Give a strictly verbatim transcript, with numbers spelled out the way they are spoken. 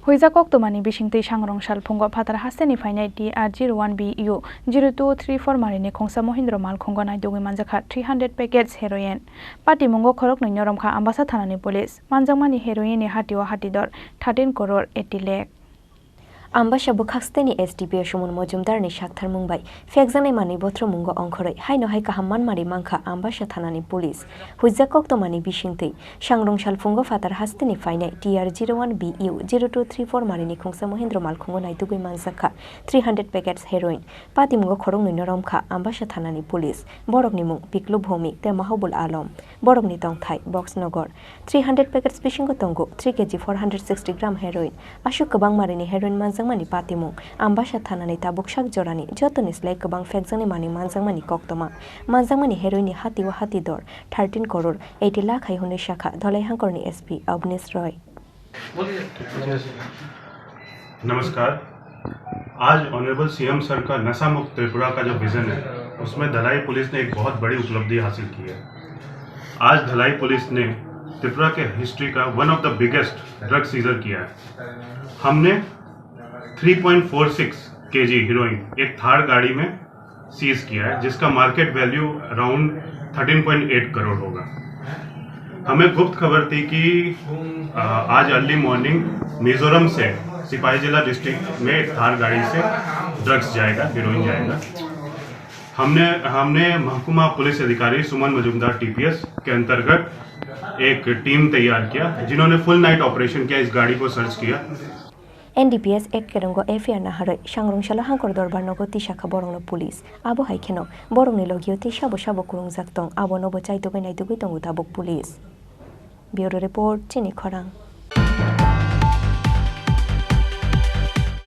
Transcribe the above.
Huijak koktwmani bisingtwi sangrong salphungo phatar hasteni phainai T R zero one B U zero two three four marini khungsa Mohindra malkhungo naitugwi manjakha three hundred packets heroin. Patimungo khoroknwi noromkha Ambasa thanani police. Manjakmani heroinni hatio hatidor thirteen crore eighty lakh. Ambasa bwkhaksteni S D P O Suman Mojumdarni saktharmung bai phekjaknai manwi bothromungo ongkhorwi haino hai kaham manmari mankha Ambasa thanani police. Huijak koktwmani bisingtwi sangrong salphungo phatar hasteni phainai T R zero one B U zero two three four marini khungsa Mohindra malkhungo naitugwi manjakha three hundred packets heroin. Patimungo khoroknwino romkha Ambasa thanani police. Borokni mung Piklu Bhowmik tei Mahabul Alom. Borokni tongthai Boxnogor. Three hundred packets bisingo tongo three K G four hundred sixty gram heroin. Aswk kwbang marini heroin manjakmani patimung Ambasa thanani tabuk sak jorani jotoni slai kwbang phekjaknai manwi manjakmani koktwma. Manjakmani heroinni hatio hatidor thirteen crore eighty lakh hai hwnwi sakha Dholai hangkorni S P Abnesh Roy. नमस्कार। आज honourable CM sir का नशा मुक्त त्रिपुरा का जो विजन है, उसमें धलाई पुलिस ने एक बहुत बड़ी उपलब्धि हासिल की है। आज धलाई पुलिस ने त्रिपुरा के हिस्ट्री का one of the biggest drug seizure किया है। हमने three point four six KG heroin एक थार गाड़ी में सीज किया है, जिसका market value around thirteen point eight crore होगा। हमें गुप्त खबर थी कि, अ, आज अर्ली मॉर्निंग मिजोरम से सिपाही जिला डिस्ट्रिक्ट में एक थार गाड़ी से ड्रग्स जाएगा, हीरोइन जाएगा। हमने, हमने महकुमा पुलिस अधिकारी सुमन मजूमदार टीपीएस के अंतर्गत एक टीम तैयार किया, जिन्होंने फुल नाइट ऑपरेशन किया, इस गाड़ी को सर्च किया। N D P S Act kerongo F I R naharwi sangrong salo hangkor dorbar nogo tisakha borokno police. Abo hai kheno borokni logio tei sabo sabo kwrwngjak tong, abono bo chaitugwi naitugwi tongo tabuk police. Bureau report, Chini Khorang.